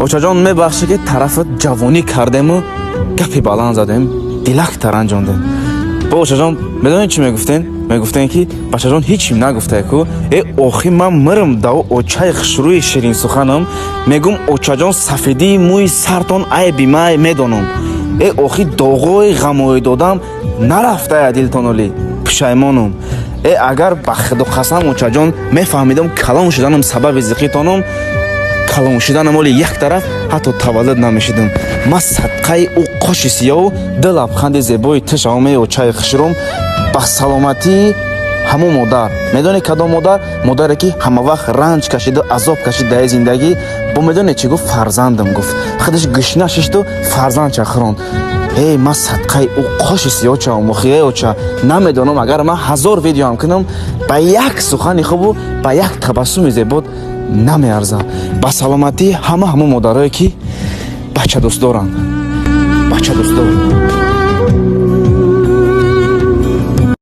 Очаҷон, мебахшӣ, ки тарафат ҷавонӣ кардему гапи баланд задем, дилак таранҷондем. Бо очаҷон, медонед, чӣ мегуфтен? Мегуфтен, ки бачаҷон, ҳечим нагуфтае ку. Э, охи, ман мирм дав очаи хушрӯи ширинсуханам. Мегум: очаҷон, сафедии мӯи сартон айби май, медонам. Э, охи, доғои ғамои додам нарафтая дилтоноли, пушаймонум. Э, агар ба худо қасам, очаҷон, мефаҳмидам, калон шуданам сабаби зиқитонам, калон шуданам оли як тараф, ҳатто таваллуд намешидам. Ман садқаи ӯ қоши сиёҳу ду лабханди зебои ту шавам, эй очаи хушрӯм. Ба саломатии ҳамун модар. Медонӣ, кадом модар? Модаре, ки ҳамавақт ранҷ кашиду азоб кашид дар зиндагӣ. Бо медонед, чӣ гуфт? Фарзандам, гуфт, худаш гушна шишту фарзандча хӯронд. Эй, ман садқаи ӯ қоши сиёҳ шавам. Охи, эй оча, намедонам, агар ман 1000 видеоам кунам, ба як сухани хубу ба як табассуми зебод намеарзам. Ба саломатии ҳама ҳамун модарое, ки бачадӯст доранд, бачадӯстдор.